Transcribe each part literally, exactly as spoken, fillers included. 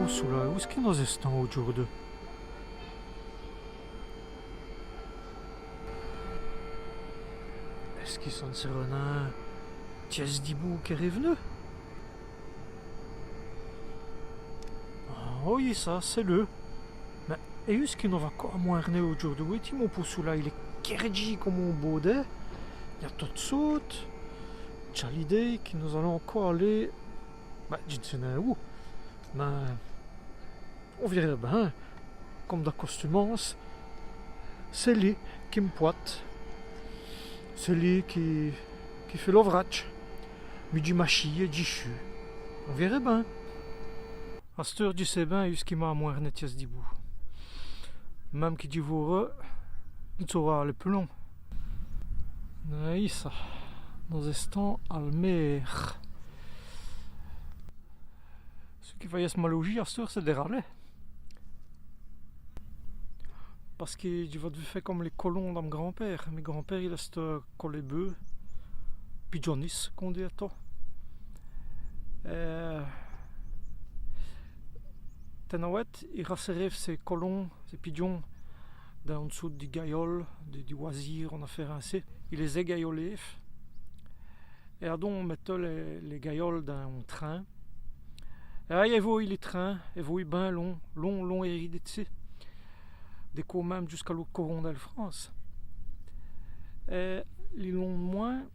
Çoula, èyu ç' qui nos-èstans audjoûrdu ? Èst-ce qui ç' n'seûreût nin Tièsse-di-boû qu'èst riv'nu ? Ah oyi, ça, c'èst lu. Mins èyu ç' qui nos-avans co amwin.né audjoûrdu ? Wétîz-m' on pô çoula, il èst kèrdjî come on bôdèt. I gn-a totes sôtes. Dj'a l'idéye qui nos-alans co aler, bah, dji n' sé nin wou. Mins on vièrè bin, come d'acostumance, c'èst li qui m' pwate. C'èst li qui, qui faît l'ovradje. Mi dji machîye èt dji chûwe. On vièrè bin. Asteûre dji sé bin èyu ç' qui m'a amwin.né Tièsse-di-boû. Minme qui dji vôreû, dji n' sâreû nin aler pus lon. Ayi ça, nos-èstans al mér. Ç' qui va yèsse malaujî asteûre, c'èst d' raler. Pace qui dji va d'vu fé come lès colons da m' grand-pére. Mi grand-pére, il èsteût colèbeû, pidjonisse, come on dit ètot. Èt tènawète, i rasèréve sès colons, sès pidjons, dins one sôte di gayole, di, di wazîre, one afêre insi. I lès-ègayoléve. Èt adon, on mèteût lès, lès gayoles dins on trin. Èt ayi, èvoye lès trins, èvoye bin lon, lon, lon èri d'ci. Dès côps minme djusqu'a l'ôte coron dèl France. Èt li lond'mwin,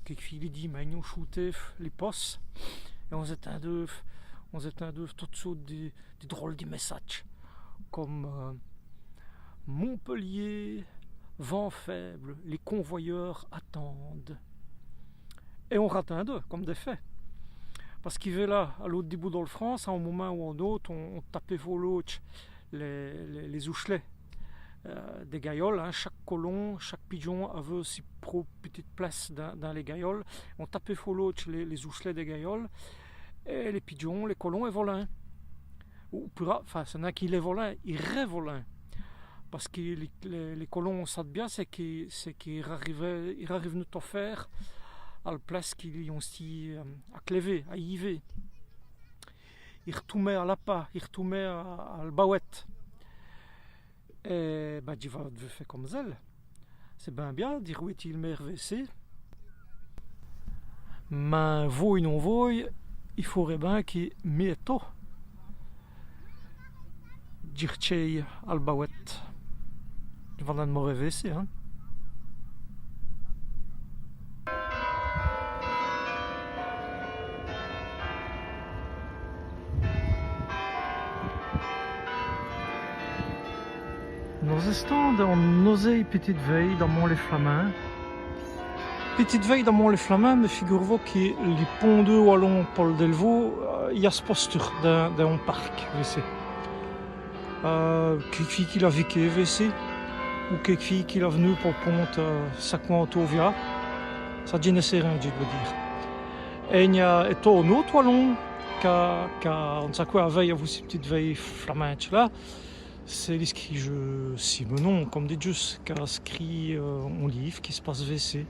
quéquefîye li dîmègne, on choûtéve lès posses. Èt on-z-ètindeûve, on-z-ètindeûve totes sôtes di, di drole di mèssadjes. Come, euh, Montpellier, vent faible, les convoyeurs attendent. Èt on ratindeût, come dès fêts. Pace qui vêla, a l'ôte dibout dèl France, a on momint ou on-ôte, on, on tapeut fôr l'ôte lès, lès, lès-ouchelèts, euh, dès gayoles, hin, chaque colon, chaque pidjon aveut si prôpe pitite place dins, dins lès gayoles. On tapeut fôr l'ôte lès, lès-ouchelèts dès gayoles. Èt lès pidjons, lès colons, i volint. Ou pus ra-, enfin, c'èst nin qu'i volint, i rèvolint. Pace qui lès, lès, lès colons, on sét bin, c'èst qui, c'èst qu'i rarive-, i rarivenut tot fêr al place qu'i ont stî, euh, aclèver, ayîver. I r'toûmèt a l'apa, i r'toûmèt a, a l'bawète. Èt, bah, dji va d'vu fé come zèls. C'èst bin bia di r'wêtî l' mér vêci. Mins vôye non vôye, i faureût bin qui mi ètot, dji r'tchaîye a l'bawète. Dji va d'meurer vêci, hin. Nos-èstans dins one osêye pitite vèye d'amon lès Flaminds. Pitite vèye d'amon lès Flaminds, mins figurez-vous qui li pondeû walon Paul Delvaux, euh, i a s' posture dins, dins on parc, vêci. Euh, quéquefîye qu'il a viké vêci, ou quéquefîye qu'il a v'nu po ponde, euh, sacwant ovia. Ça, dji n' sé rin, dji d'vè dîre. Èt i gn-a ètot on-ôte walon, qu'a, qu'a, on sét qwè, a vèy avou cis pitite vèye flaminde-là. C'èst li scrîjeû Simenon, come di djusse, qu'a scrît, euh, on lîve qui s' passe vêci,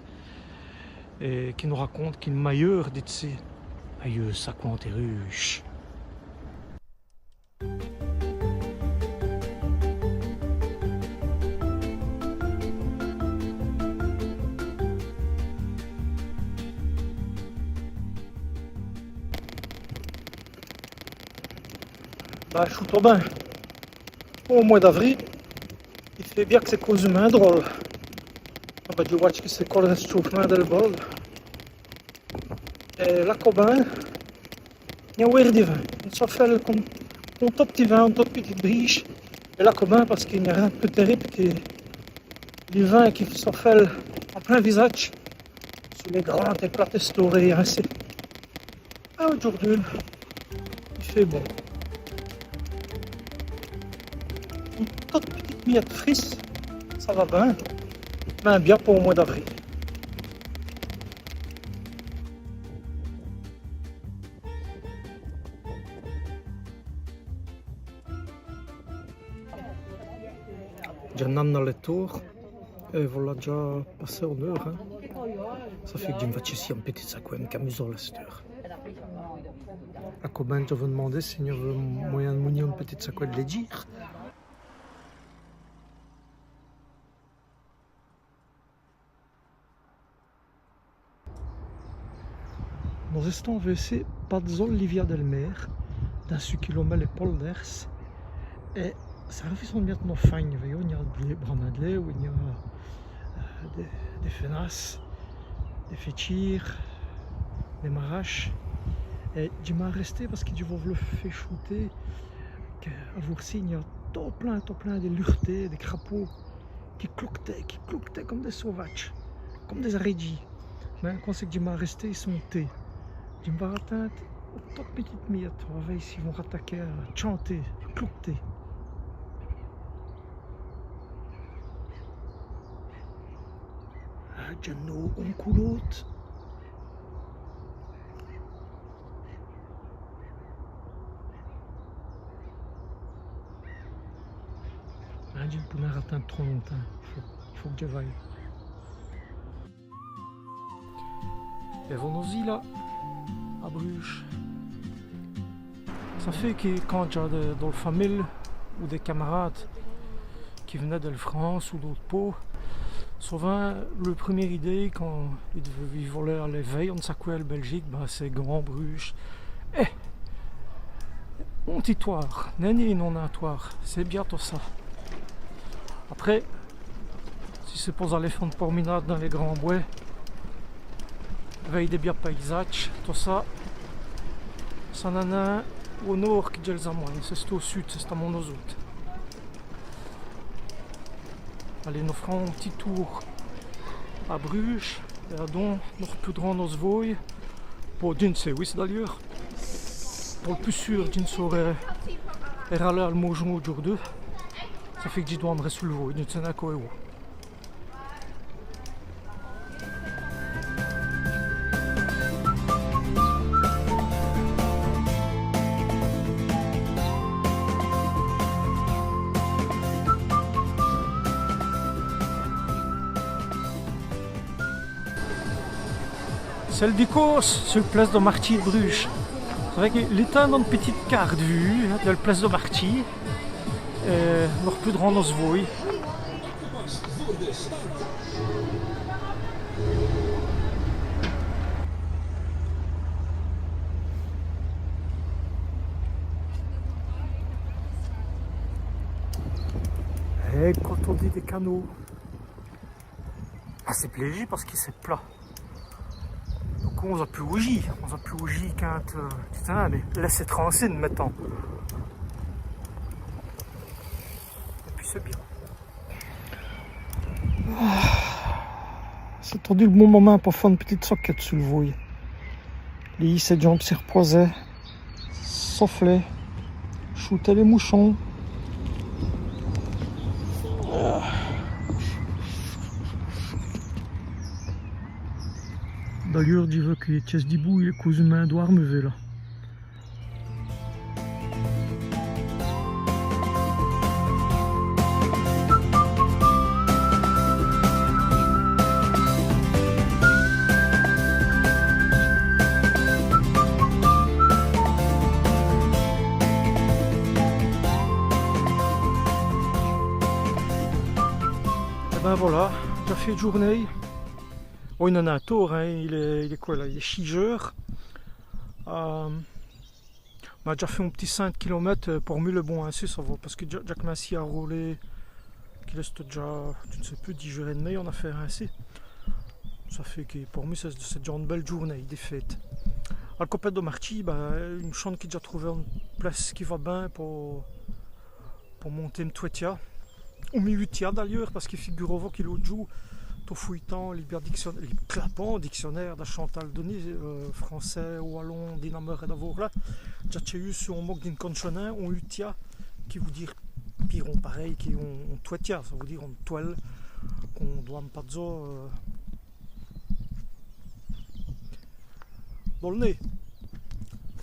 èt qui nos raconte qui l' mayeûr d'ci a yeû sacwantès rûjes. Bah, choûte bin. Au mwès d'avrîl, i fêt bia qu' c'èst causumint drole. Ah bah, dji vwè qui c'èst co l' rèstchauffemint dèl bole. Èt là co bin, i gn-a wêre di vint. On sofèle come on tot p'tit vint, one tote pitite brîje. Èt là co bin, pace qu'i gn-a rin d' pus tèribe qui li vint qui sofèle an plin visadje su lès grandes èt platès stårêyes insi. Ah, audjoûrdu, i fêt bon. One tote pitite miyète frisse, ça va bin. Mins bia po l' mwès d'avrîl. Dj'a 'nn' a l' toûr. Èt vola dèdja passé one eûre, hin. Ça fêt qui dji m' va tchèssî on p'tit sacwè, on camusole asteûre. A co bin, dji vos d'mande s'i gn-aveut moyin d' mounî one pitite saqwè d' lèdjîr. Nos-èstans vêci pa-d'zos l' liviâ dèl mér, dins ç' qui l'on mèt lès polders, èt ça r'vise one miète nos fagnes, vèyoz, i gn-a d' l'êwe, branmint d' l'êwe, i gn-a, euh, dès, dès fènasses, dès fètchîres, dès maraches. Èt dji m'in rèsté pace qui dji vos v'leu fé choûter, qu'à Vourcî, i gn-a tot plin, tot plin dès lurtés, dès crapôds, qui cloquetèt, qui cloquetèt come dès sauvadjes, come dès-aridjîs. Mins quand c'èst qu' dji m'in rèsté, i sont têts. Dji m' va ratinde one tote pitite miète, on va vèy s'i vont rataquer à tchanter, à cloqueter. Ah, dj'ènn' a on coulot. Ah, dji n' pou nin ratinde trop longtimps. I faut, i faut qu' dji vaye. Èt vo-nos-î la, à Bruges. Ça fêt qui quand dj'a dè, dè l' famile ou dès camarâdes qui v'nèt dèl France ou d'ôtes pôts, sovint, leû prumî idéye, quand i, i volèt aler vèy one saqwè èl Bèljike, bin, c'èst Gand, Bruges. Èt on titwârd, nèni, non, on titwârd, c'èst bia tot ça. Après, si c'èst po-z-aler fé one porminâde dins lès grands bwès, vèy dès bias paysadjes, tot ça, ça n'èst nin au nôrd qui dj'èl amwin.ne, c'èst au sud, c'è-st-amon nos-ôtes. Alez, nos f'rans on p'tit toûr à Bruges, èt adon nos r'pwindrans nosse vôye po Dune Sewis, d'ayeûrs. Po l' pus sûr, dji n' sârè nin aler al maujon audjoûrdu. Ça fêt qui dji dwâmerai su l' vôye, dji n' sé nin co èwou. C'èst l' dicôse su l' plèce do martchî d' Bruges. C'èst vrê qui dji lès tint d'one pitite cârte vèyu, hin, dèl plèce do martchî. Èt nos r'pwindrans nosse vôye. Èt quand on dit dès canôs, ah, c'èst pus lèdjî pace qui c'èst plat. Donc on-z-a pus waujî, on-z-a pus waujî quand, euh, putain, mais laisse tranquille maintenant. Èt pwis c'èst bia. C'èst todi l' bon momint po fé one pitite sokète su l' vôye. Lèyî sès djambes si r'pwèser. Sofler, choûter lès mouchons. D'ayeûrs, dji vwè qui dji rèsse dibout, il èst cwâzimint dwârmu, vêla. Èt bin vola, dj'a fêt djoûrnêye. Oh, i gn-a nin tôrt, hin, il èst, il èst qwè la, il èst chîj eûres. Euh, Mins dj'a fêt on p'tit cénq kilomètes, euh, por mi c'èst bon insi, ça va, pace qui dj'a, dj'a c'mincî a roler, qu'il èsteut dèdja, dji n' sé pus, dîj eûres èt d'mêye, one afêre insi. Ça fêt qui por mi c'èst, c'èst dèdja one bèle djoûrnêye, di fêt. Al copète do martchî, bin, dji m'chone qui dj'a trové one plèce qui va bin po, po monter m' twètia. Ou mi wutia d'ayeûrs, pace qui figurez-vous qui l'ôte djoû, tot foûyant lès bias dicsion-, lès clapants dicsionêres da Chantal Denis, euh, français, walon, di Nameur èt d'avôrs la, dj'a tcheû su on mot qui dj' con'cheu nin, on wutia, qui vout dîre pîre on parèy, qui on, on twètia, ça vout dîre one twèle qu'on dwâme pa-d'zos, euh, dol nez.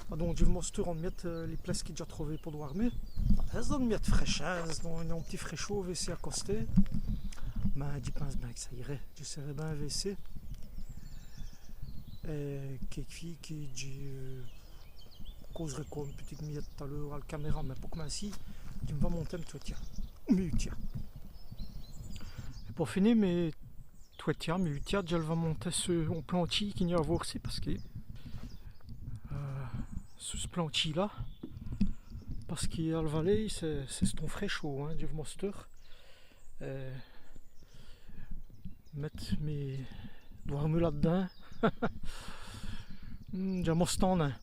Adon dji v' mostre one miète, euh, lès plèces qui dj'a trové po dwârmi. C'è-st-one miète frèche, hin, c'è-st-on, on p'tit frèchot vêci a costé. Mins dji pinse bin qu' ça îrè. Dji sèrè bin vêci. Èt quékefîye qui dji, euh, causerè co ène pitite miète t't-à l'eûre à l' caméra, mins po c'mincî, dji m' va monter mès twètias. Mès utîyas. Èt po fini, mès twètias, mès utîyas, dji l' va monter su on plantchî qu'i gn-a à vôrci, pace qui, euh, su ç' plantchî-là, pace qui al valêye, c'èst, c'è-st-on frèchôd, hin, dji v' mosteûre. Euh, mète mès dwârmûs là-d'dins. Hmm, dj'a mostannin.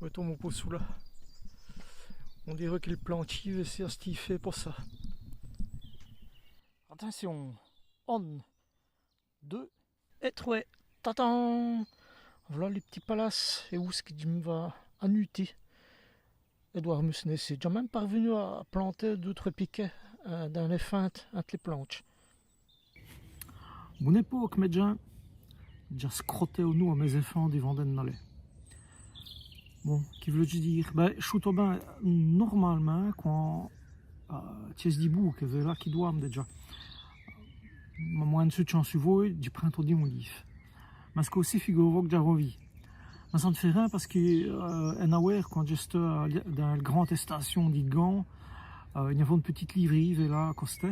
Mètans on pô çoula. On dîreût qui l' plantchî vêci a stî faît po ça. Atincion. On, deûs èt trwès. Tatan ! V'là li p'tit palace èwou ç' qui dj' m' va anuter. Èt dwârmu ç' nêt-ci. Dj'a min.me pârv'nu à planter deûs trwès pikèts, euh, dins lès finthes, inte lès plantches. Bone èpôke, mès djins, dj'a scroté on-oû à mès-èfants divant d'ènn' aler. Bon, qui v'leû-dj' dîre ? Bin, choûtoz bin, normalemint, quand, euh, dj'èsse dibout, qui v'la qui dwâme dèdja, ma mwin.ne su tchant su vôye, dji prind todi on lîve. Mins ç' côp-ci, figureûz-vos qui dj'a rovî. Mins ça n' faît rin pace qui, euh, èn-awêre, quand dj'èsteu dins l' grande stâcion di Gand, euh, i-n-aveût one pitite lîvrîye, vêla, à costé.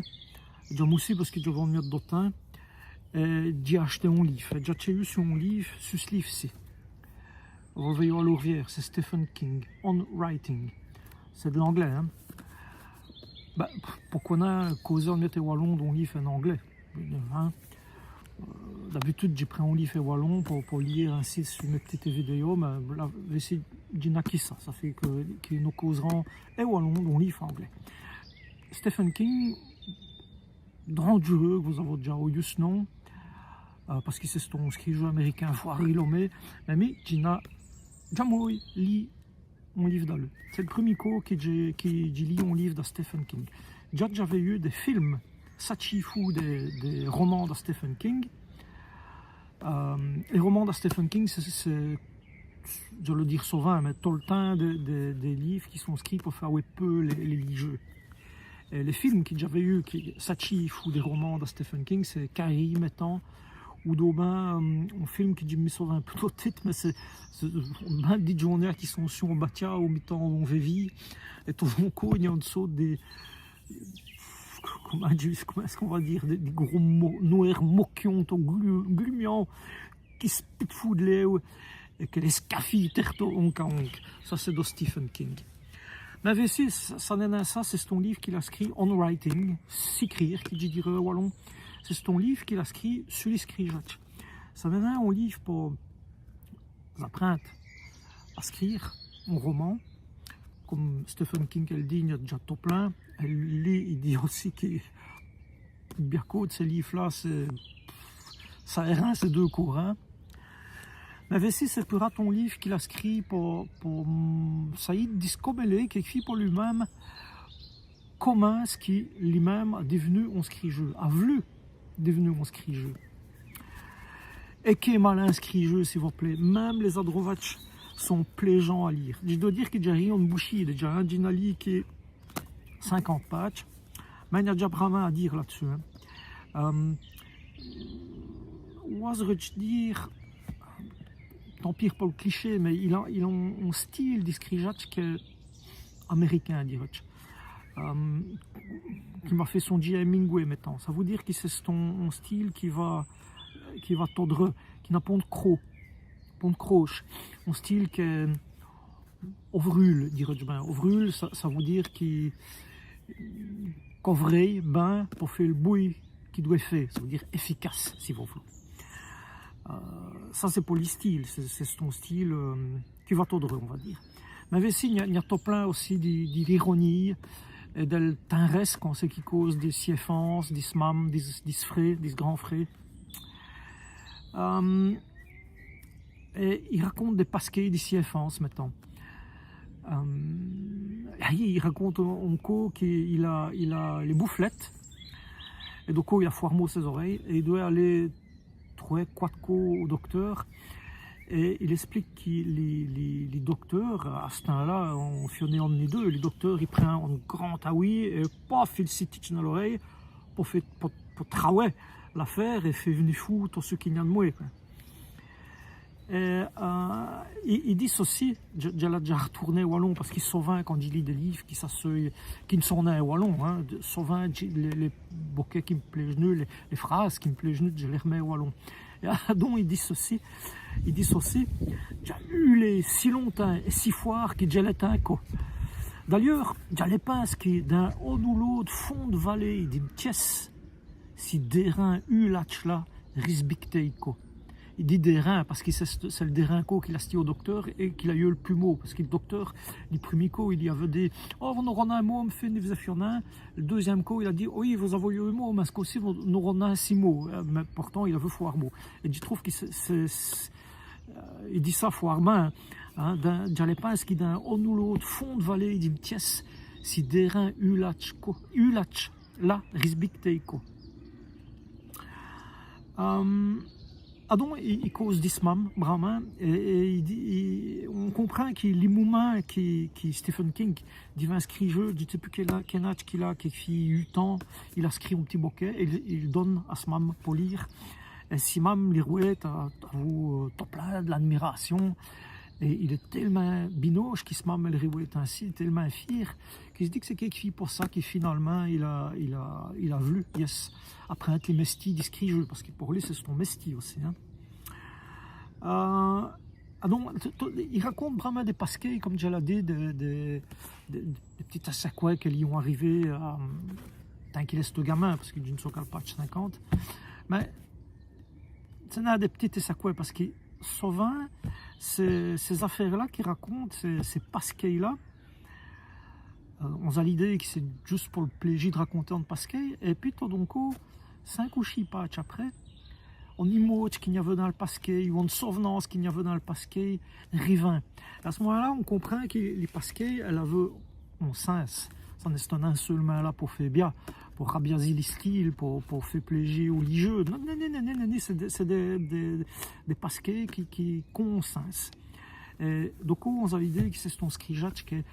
Dj'a moussî pace qui dj'aveu one miète d' timps. Èt dj'a ach'té on lîve. Èt dj'a tcheû on lîve, su ç' lîve-ci. Vos l' vèyoz à l'oûriêre, c'èst Stephen King, On Writing. C'èst d' l'anglès, hin. Bin, poqwè nin causer one miète è walon d'on lîve è-n-anglès, hin. Euh, d'abitude, dji prind on lîve è walon po, po lîre insi su mès p'titès vidéos, mins là, vêci, dji n'a qui ça. Ça faît qui, qui nos causerans è walon d'on lîve è anglès. Stephen King, drandjureûs, vos-avoz dèdja oyu ç' nom, euh, pace qui c'è-st-on scrîjeû amèrikin fwârt rilomé, mins mi, dji n'a jamês lî on lîve da lu. C'èst l' prumî côp qui dj', qui dj' lî on lîve da Stephen King. Dj'a, dj'aveu vèyu dès films satchîs foû dès, dès romans da Stephen King. Euh, lès romans da Stephen King, c'èst, c'èst, dji l' di sovint, mins tot l' timps, dès, dès, dès lîves qui sont scrîts po fé awè peû lès, lès lîjeûs. Èt lès films qui dj'aveu vèyu, qui, satchîs foû dès romans da Stephen King, c'èst Carrie, mètans, ou d'ôbin, euh, on film qui dji m' sovin pus do tite, mins c'èst, c'èst bin dès djon.nes qui sont su on batia, au mitan d'on vèvî, èt tot d'on côp, i-n-a one sôte di, comint, comint èst-ce qu'on va dîre, di, di gros mo-, nwârs mokyons, tot glu-, glumyants, qui spit'tent foû d' lèwes, èt qui lès scafît tèrtônk à onk. Ça, c'èst do Stephen King. Mins vêci, ça, ça n'èst nin ça, c'è-st-on lîve qu'il a scrît, On Writing, sicrîre, qui dj' dîreû è walon. C'è-st-on lîve qu'il a scrît su li scrîjadje. Ça n'èst nin on lîve po-z-aprinde à scrîre on roman, come Stephen King èl dit, i-n-a dèdja tot plin. Èt li, i dit ossi qui biacôp d' cès lîves-là, c'èst, ça èst rin, c'èst deûs côps rin. Mins vêci, c'èst pus rade on lîve qu'il a scrît po, po, hum, sayî d' discomèler quéquefîye po lu-minme, comint èst-ce qui li-minme a div'nu on scrîjeû, a v'lu div'nu on scrîjeû. Èt qué malin scrîjeû, s'i vos plêt. Min.me lès-adrovatchs sont plêjants à lîre. Dji dwè dîre qui dj'a ri one bouchîye dèdja, hin, dji n'a lî qui cinquante pâdjes. Mins i-n-a dèdja bran.mint à dîre là-d'ssus, hin. Euh, oseû-dj' dîre, tant pîre po l' cliché, mins il a, il a on, on stîle di scrîjadje qu'èst amèrikin, dîreû-dj'. Euh, qui m'a faît sondjî à Hemingway, mètans. Ça vout dîre qui c'è-st-on, on stîle qui va, qui va tot dreut, qui n'a pont d' crô, pont d' crôche. On stîle qu'èst ovrûle, dîreû-dj' bin. Ovrûle, ça, ça vout dîre qui, qu'ovre bin po fé l' bouye qu'i dwèt fé, ça vout dîre efficace, si vos v'loz. Euh, ça, c'èst po li stîle, c'èst, c'è-st-on stîle, euh, qui va tot dreut, on va dîre. Mins vêci, i-n-a, i-n-a tot plin ossi di, di l'ironîye èt dèl tindrèsse quand c'èst qu'i cause di s' èfance, di s' mame, di s', di s' fré, di s' grand fré. Euh, Èt i raconte dès paskéyes di s'-èfance, mètans. Euh, ayi, i raconte on, on côp qu'il a, il a lès bouflètes. Èt do côp, il a fwârt mau sès-orèyes. Èt i dwèt aler trwès, cwate côps au docteûr. Èt il èsplique qui lès, lès, lès docteûrs, à ç' timps-là, on fièt nin one ni deûs, lès docteûrs, i prind'nut on grand tawî, èt paf, i s' titch'nut à l'orèye, po fé, po, po trawè l'afêre, èt fé v'nu foû tot ç' qu'i-n-a d' mwés, qwè. Èt, euh, i, i dit ossi, dji, dji l'a dèdja r'toûrné è walon, pace qui sovint, quand dj' lî dès lîves qui ça seût, qui n' sont nin è walon, hin, dè, sovint, dji, lès, lès bokèts qui m' plêjenut, lès, lès frâses qui m' plêjenut, dji lès r'mèt è walon. Èt adon, i dit ossi, i dit ossi, dj'a ûlé si lontins èt si fwârt qui dj' lès tins co. D'alieûrs, dj'a lès pinse qui, d'on ou l'ôte fond d' valéye di m' tièsse, ci dêrin ûlatche-là risbictéye co. I dit dêrin, pace qui c'èst, c'èst l' dêrin côp qu'il a stî au docteûr èt qu'il a yeû l' pus mau, pace qui l' docteûr, li prumî côp, i lî aveut dit : « Oh, vos n'ârez nin mau, m' fî, n' vos-è fioz nin. » L' deûzième côp, il a dit : « Oyi, vos avoz yeû mau, mins ç' côp-ci, vos n'ârez nin si mau. » Euh, mins portant, il aveut fwârt mau. Èt dji trouve qui c'èst, c'èst, c'èst, euh, i dit ça fwârt bin, hin, d'on, dj'a lès pinse qui d'on ou l'ôte fond d' valéye di m' tièsse, ci dêrin ûlatche co, ûlatche là risbictéye co. Euh, adon, i, i cause di s' mame, brâmint, èt, èt i dit, i, on comprind qui li moumint qui, qui Stephen King divint scrîjeû, dji n' sé pus quél, quél âdje qu'il a, quékefîye ût ans, il a scrît on p'tit bokèt èt i, i l' done à s' mame po lîre. Èt si mame li r'wête, avou, euh, tot plin d' l'admirâcion, èt il èst télemint binauje qui s' mame èl r'wête insi, télemint fîre, qui s' dit qu' c'èst quékefîye po ça qui finålemint il a, il a, il a v'lu, yes, aprinde li mèstî di scrîjeû, pace qui po li c'èst on mèstî ossi, hin. Euh, adon, t-, t-, i raconte brâmint dès paskéyes, come dji l'a dit, dès, dès, dès, dès p'titès sacwès qui lî ont arivé, euh, tant qu'il èsteut gamin, pace qui dji n' so qu'al pådje cinquante. Mins c'èst nin dès p'titès sacwès, pace qui sovint, cès, cès-afêres-là qu'i raconte, cès, cès paskéyes-là, euh, on-z-a l'idéye qui c'èst jusse po l' plêji d' raconter one paskéye, èt pwis tot d'on côp, cinq ou sîs pådjes après, one imâdje qu'i-gn-aveut dins l' paskéye, ou one sov'nance qu'i-gn-aveut dins l' paskéye, rivint. À ç' momint-là, on comprind qui li paskéye, èlle aveut on sins. Ça n'èsteut nin seûlemint là po fé bia, po rabiazi li stile, po, po fé plêji aus lîjeûs. Nén, nén, nén, c'èst dès, c'èst dès, dès, dès paskéyes qui, qui, qu'ont on sins. Èt don, on-z-a l'idéye qui c'è-st-on scrîjadje qu'èst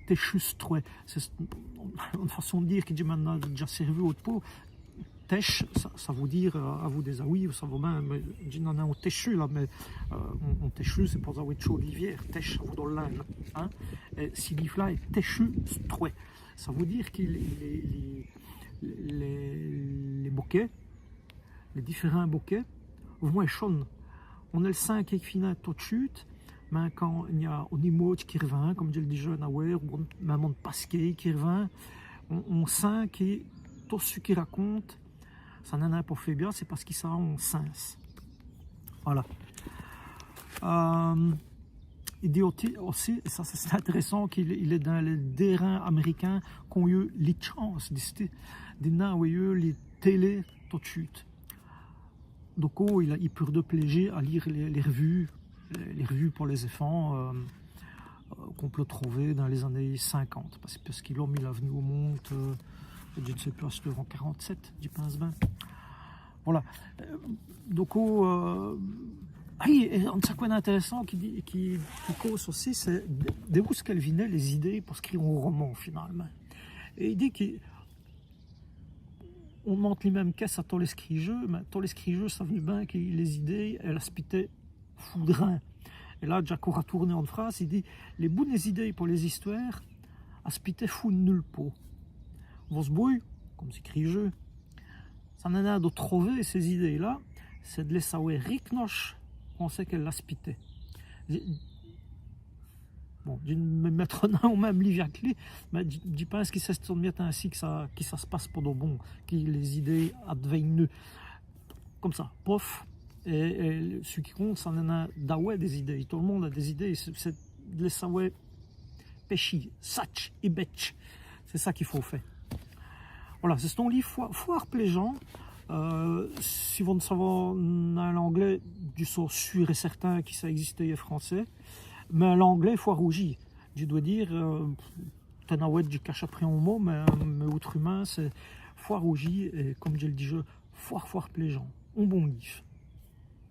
tèchu s' trwès. C'è-st-one façon d' dîre qui dji m'è-j-a dèdja sièrvu ôte pårt. Tèchu, ça, ça vout dîre, euh, avou dès-awîs, ça vout bin, mins dji n'a nin on tèchu là, mins, euh, on, on tèchu, c'èst po-z-awè tchôd l'ivièr, tèchu, ça vout dîre l' linje, hin. Èt ci lîve-là èst tèchu s' trwès. Ça vout dîre qui lès, lès, lès, lès bokèts, lès difèrints bokèts, vont èchone. On-èl sint quékefîye tot d' chûte, mins quand i-gn-a one imâdje qui r'vint, come dji l' dijeu, ou one, min.me one paskéye qui r'vint, on, on sint qui tot ç' qu'i raconte, ça n'èst nin po fé bia, c'èst pace qui ça a on sins. Voilà. Euh, i dit ossi, ossi, èt ça c'èst intèrèssant, qu'il, il èst dins lès dêrins Amèrikins qu'ont yeû li chance, dist-i, di nin awè yeû li télé tot d' chûte. Don, i a, i purdeut plêji à lîre lès, lès r'vues, lès, lès r'vues po lès-èfants, euh, euh, qu'on pout trover dins lès-anéyes cinquante, pace, pace qui l'ome, il a v'nu au monde, euh, dji n' sé pus, asteûre, en quarante-sept, dji pinse bin. Voilà. Euh, don, euh, ah oyi, èt on sacwès intèrèssant qui dit, qui, qui cause ossi, c'èst d', d'où ç' qu'èle vinenut lès-idéyes po scrîre on roman, finålemint. Èt i dit qui on d'mande li min.me quèsse à tos lès scrîjeûs, mins tos lès scrîjeûs sav'nut bin qui lès-idéyes, èles aspitenut foû d' rin. Èt là, Jack Kerouac toûne one frâse, i dit : « Lès bounès-idéyes po lès-istwêres aspitinut foû d' nule pårt. » Vos-bouy, come scrîjeû, ça n'èst nin dè trover cès-idéyes-là, c'èst dè lès sawè rik'noche quand c'èst qu'èles aspitinut. Bon, dji n' mi mètreu nin au min.me lîve qu' li, mins dji, dji pinse qui c'è-st-one miète insi qui ça, qui ça s' passe po d' bon, qui lès-idéyes advègnenut come ça, pof, èt, èt ç' qui compte, ça n'èst nin d'awè dès-idéyes, tot l' monde a dès-idéyes, c'èst, c'èst dè lès sawè pèchî, satch èt bètch, c'èst ça qu'i faut fé. Voilà, c'è-st-on lîve fwért, fwért plêjant. Euh, si vos n' savoz nin l'anglès, dji so sûr èt cèrtin qui ça ègzistéve è francès. Mins l'anglès, fwért aujî, dji dwè dîre, euh, tins-awè, dji cache après on mot, mins, mins ôtrumint, c'èst fwért aujî, èt come dji l' dijeu, fwért, fwért plêjant. On bon lîve.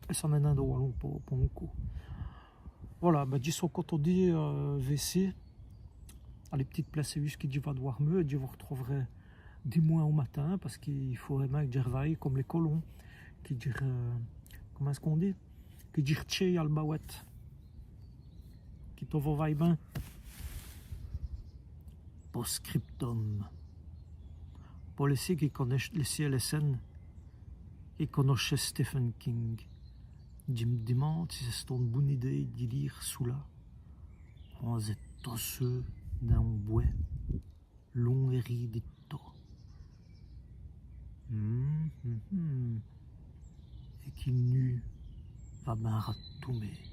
Èt ça n'èst nin dè walon po, po on côp. Voilà, bin, dji so co todi, euh, vêci, à li p'tite place èyu qui dji va dwârmu, dji vos r'trouverè dimwin au matin, pace qu'i faureut bin qui dj' r'vaye come lès colons, qui dj' r'vê, euh, comint èst-ce qu'on dit, Dji r'tchèye al bawète. Qui tot vos vaye bin. Post-scriptum. Po lès qui conèchèt, lès qui èl èssenut, qui conèchèt Stephen King, dji m' dimande si c'è-st-one boune idéye dè lîre çoula, quand vos-ètoz tot seû dins on bwès, lon èt rîd ètou. Hum, hum, hum. Èt qui l' nût va bin ratomber.